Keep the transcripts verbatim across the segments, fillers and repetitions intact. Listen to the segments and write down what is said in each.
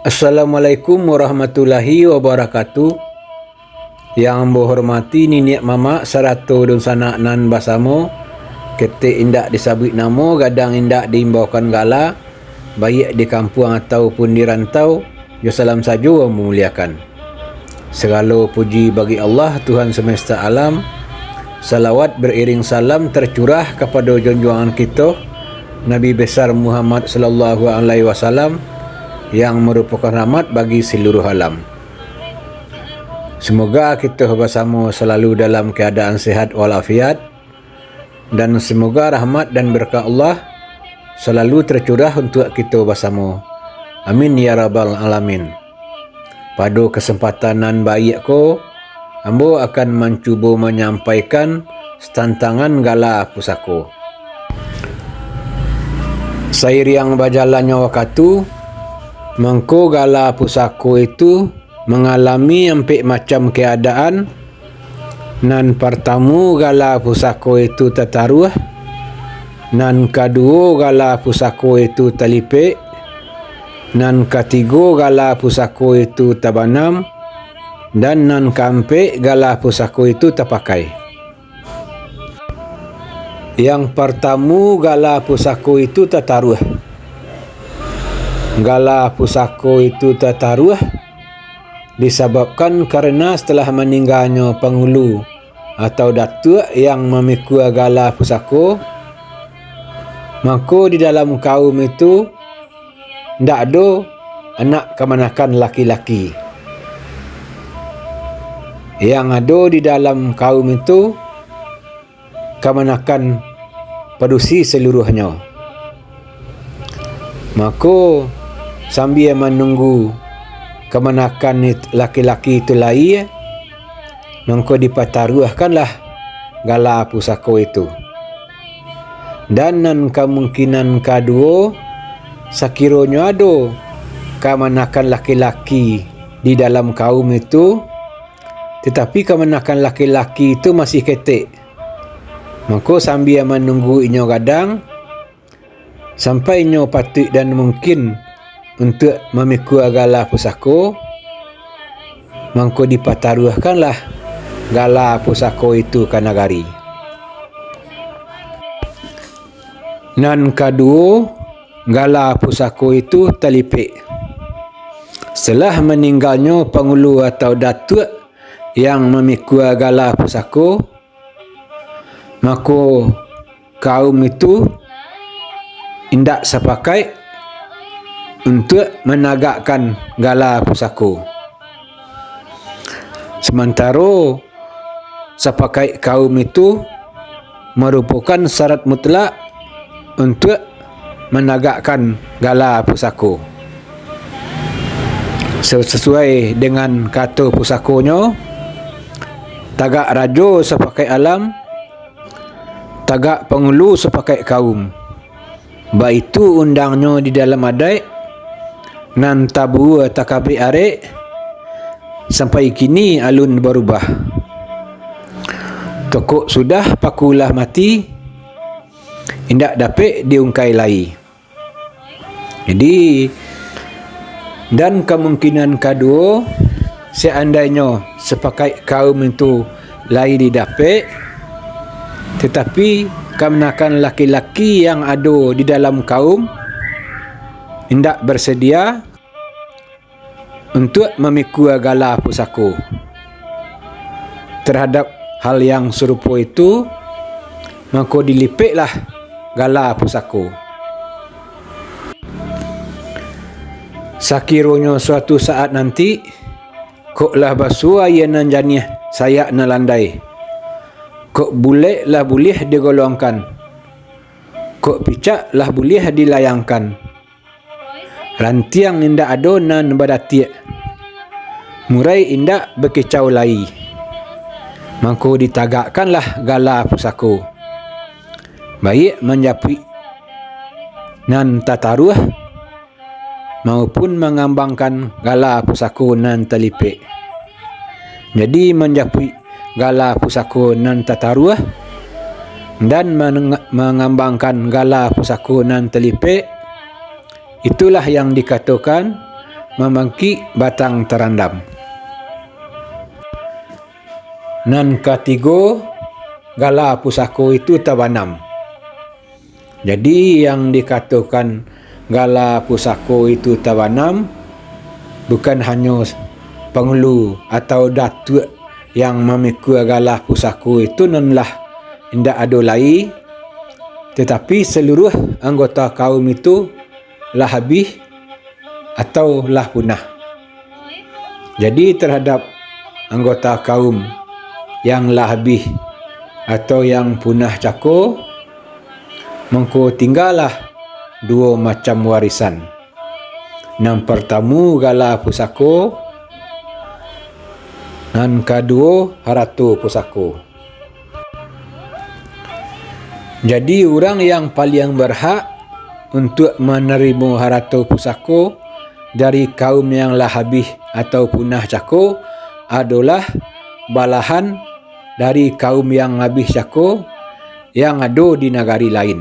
Assalamualaikum warahmatullahi wabarakatuh. Yang ambo hormati niniak mamak sarato dunsanak nan basamo, ketek indak disabuik namo, gadang indak diimbaukan gala, baiak di kampuang ataupun di rantau, jo salam sajo ambo muliakan. Sagalo puji bagi Allah, Tuhan semesta alam. Salawat beriring salam tercurah kapado junjuangan kito, Nabi Besar Muhammad sallallahu alaihi wasallam, yang marupokan rahmat bagi seluruh alam. Semoga kito basamo salalu dalam keadaan sehat walafiat, dan semoga rahmat dan berkat Allah salalu tercurah untuak kito basamo. Amin ya rabbal alamin. Pado kesempatan nan baiak ko, ambo akan mancubo manyampaikan tantangan gala pusako. Sairiang bajalannyo wakatu, mangko gala pusako itu mangalami ampek macam keadaan. Nan partamo, gala pusako itu tataruah. Nan kaduo, gala pusako itu talipek. Nan katigo, gala pusako itu tabanam. Dan nan kaampek, gala pusako itu tapakai. Yang partamo, gala pusako itu tataruah. Gala pusako itu tataruah disababkan karena setelah maningganyo pangulu atau datuak yang mamikua gala pusako, mako di dalam kaum itu ndak ado anak kamanakan laki-laki. Yang ado di dalam kaum itu kamanakan padusi saluruahnyo. Mako, sambia manunggu kamanakan it-, laki-laki itu lai, mangko dipataruahkanlah gala pusako itu. Dan nan kamungkinan kaduo, sakironyo ado kamanakan laki-laki di dalam kaum itu, tatapi kamanakan laki-laki itu masih ketek, mako sambia manunggu inyo gadang, sampai inyo patuik dan mungkin untuak mamikua gala pusako, mangko dipataruahkanlah gala pusako itu ka nagari. Nan kaduo, gala pusako itu talipek. Setelah maninggalnyo pangulu atau datuak yang mamikua gala pusako, mako, kaum itu indak sapakaik untuak managakkan gala pusako. Samantaro sapakaik kaum itu marupokan syarat mutlak untuak managakkan gala pusako. Sasuai dengan kato pusakonyo, tagak rajo sapakaik alam, tagak pangulu sapakaik kaum. Baitu undangnyo di dalam adaik, nan tabuah takabek arek, sampai kini alun barubah. Tokok sudah paku lah mati, indak dapek diungkai lai. Jadi, dan kamungkinan kaduo, seandainyo sapakaik kaum itu lai didapek, tatapi kamanakan laki-laki yang ado di dalam kaum indak bersedia untuak mamikua gala pusako. Terhadap hal yang sarupo itu, mako dilipeklah gala pusako. Sakironyo suatu saat nanti, kok lah basuo aia nan janiah, sayak nan landai, kok bulek lah buliah digolongkan, kok picak lah buliah dilayangkan, rantiang indak ado nan badatiak, murai indak bakicau lai, mangko ditagakkanlah gala pusako, baiak manjapuik nan tataruah, maupun mangambangkan gala pusako nan talipek. Jadi, manjapuik gala pusako nan tataruah, dan maneng-, mangambangkan gala pusako nan talipek, itulah yang dikatokan mamangkik batang tarandam. Nan katigo, gala pusako itu tabanam. Jadi, yang dikatokan gala pusako itu tabanam, bukan hanyo pangulu atau datuak yang mamikua gala pusako itu nan lah indak ado lai, tatapi saluruah anggota kaum itu lah abih atau lah punah. Jadi, tarhadap anggota kaum yang lah abih atau yang punah cako, mangko tinggalah duo macam warisan. Nan partamu gala pusako, nan kaduo harato pusako. Jadi, urang yang paliang barhak untuak manarimo harato pusako dari kaum yang lah abih atau punah cako adolah balahan dari kaum yang abih cako yang ado di nagari lain.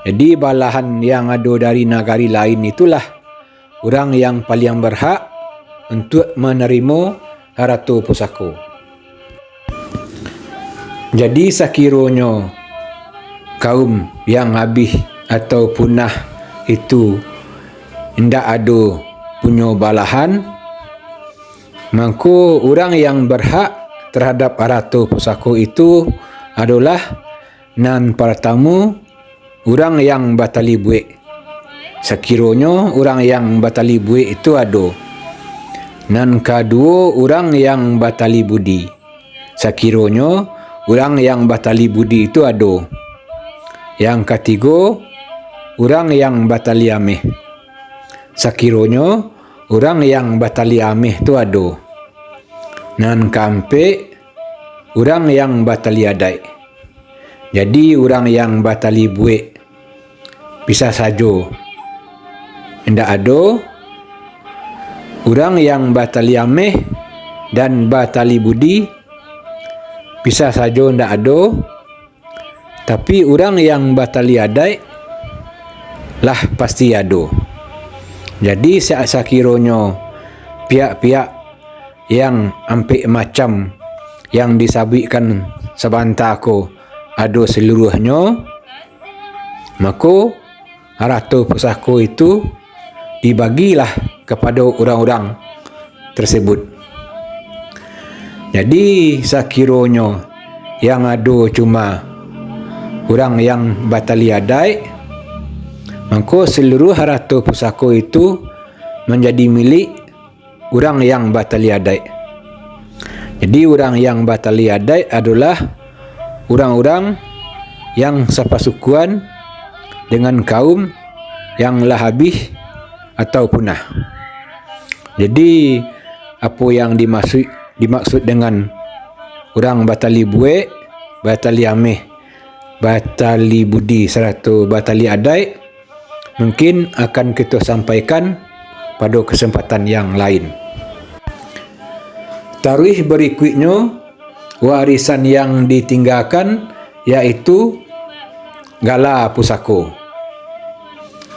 Jadi, balahan yang ado dari nagari lain itulah urang yang paliang barhak untuak manarimo harato pusako. Jadi, sakironyo kaum yang abih atau punah itu indak ado punyo balahan, mangko urang yang barhak tarhadap harato pusako itu adolah, nan partamu, urang yang batali buek. Sakironyo urang yang batali buek itu ado. Nan kaduo, urang yang batali budi. Sakironyo urang yang batali budi itu ado. Yang katigo, urang yang batali ameh. Sakironyo urang yang batali ameh tu ado. Nan kaampek, urang yang batali adaik. Jadi, urang yang batali buek, bisa sajo indak ado. Urang yang batali ameh dan batali budi, bisa sajo indak ado. Tapi, urang yang batali adaik, lah pasti ado. Jadi, sa-, sakironyo pihak-pihak yang ampek macam yang disabuikkan sabanta ko ado saluruahnyo, mako, harato pusako itu dibagilah kapado urang-urang tersebut. Jadi, sakironyo yang ado cuma urang yang batali adaik, mangko saluruah harato pusako itu manjadi milik urang yang batali adaik. Jadi, urang yang batali adaik adolah urang-urang yang sapasukuan dengan kaum yang lah abih atau punah. Jadi, apo yang dimaksud, dimaksud dengan urang batali buek, batali ameh, batali budi, sarato batali adaik, mungkin akan kito sampaikan pado kasempatan yang lain. Taruih barikuiknyo, warisan yang ditinggakan, yaitu gala pusako.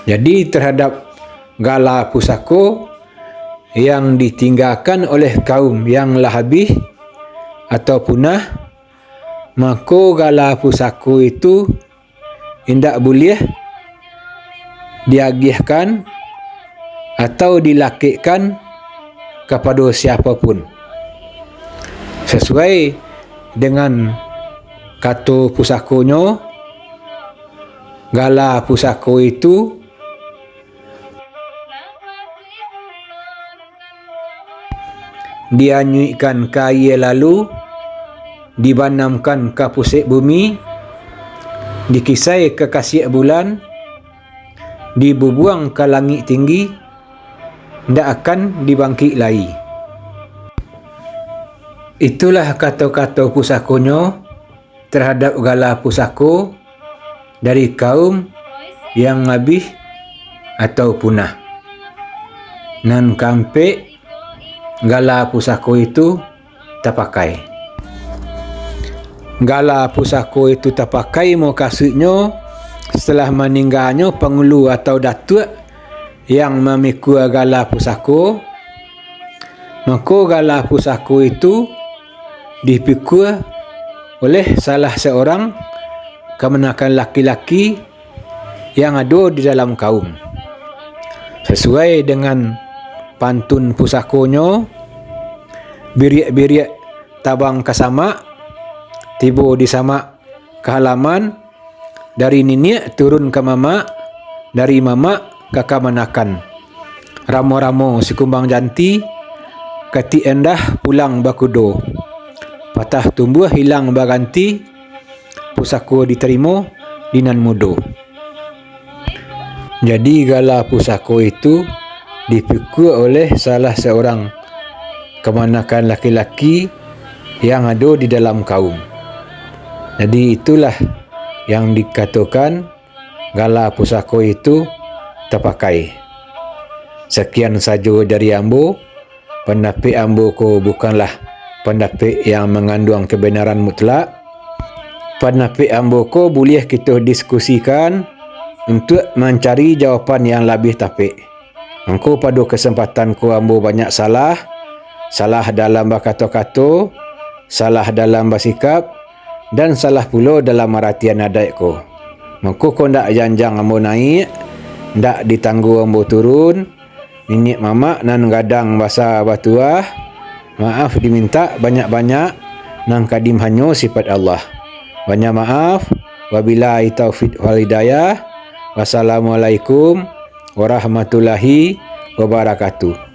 Jadi, tarhadap gala pusako yang ditinggakan oleh kaum yang lah abih atau punah, mako, gala pusako itu indak buliah diagihkan atau dilakekkan kapado siapo pun. Sasuai dengan kato pusakonyo, gala pusako itu dianyuikkan ka aia lalu, dibanamkan ka pusek bumi, dikisai ka kasiak bulan, dibubuang ka langik tinggi, ndak akan dibangkik lai. Itulah kato-kato pusakonyo tarhadap gala pusako dari kaum yang abih atau punah. Nan kaampek, gala pusako itu tapakai. Gala pusako itu tapakai mukasuiknyo, setelah maningganyo pangulu atau datuak yang mamikua gala pusako, mako gala pusako itu dipikua oleh salah seorang kamanakan laki-laki yang ado di dalam kaum. Sasuai dengan pantun pusakonyo, biriak-biriak tabang ka samak, tibo di samak ka halaman, dari niniak turun ka mamak, dari mamak ka kamanakan. Ramo-ramo sikumbang janti, katik endah pulang bakudo. Patah tumbuah hilang baganti, pusako ditarimo di nan mudo. Jadi gala pusako itu dipikua oleh salah seorang kamanakan laki-laki yang ado di dalam kaum. Jadi itulah yang dikatokan gala pusako itu tapakai. Sakian sajo dari ambo. Pandapek ambo ko bukanlah pandapek yang manganduang kebenaran mutlak. Pandapek ambo ko buliah kito diskusikan untuak mancari jawaban yang labiah tapek. Mangko pado kesempatan ko ambo banyak salah, salah dalam bakato-kato, salah dalam basikap, dan salah pulo dalam aratian adaik ko. Mangko ko ndak janjang ambo naiak, ndak ditanggo ambo turun, niniak mamak nan gadang basa batuah, maaf dimintak banyak-banyak, nan kadim hanyo sifat Allah. Banyak maaf, wabillahi taufik wal hidayah. Wassalamualaikum warahmatullahi wabarakatuh.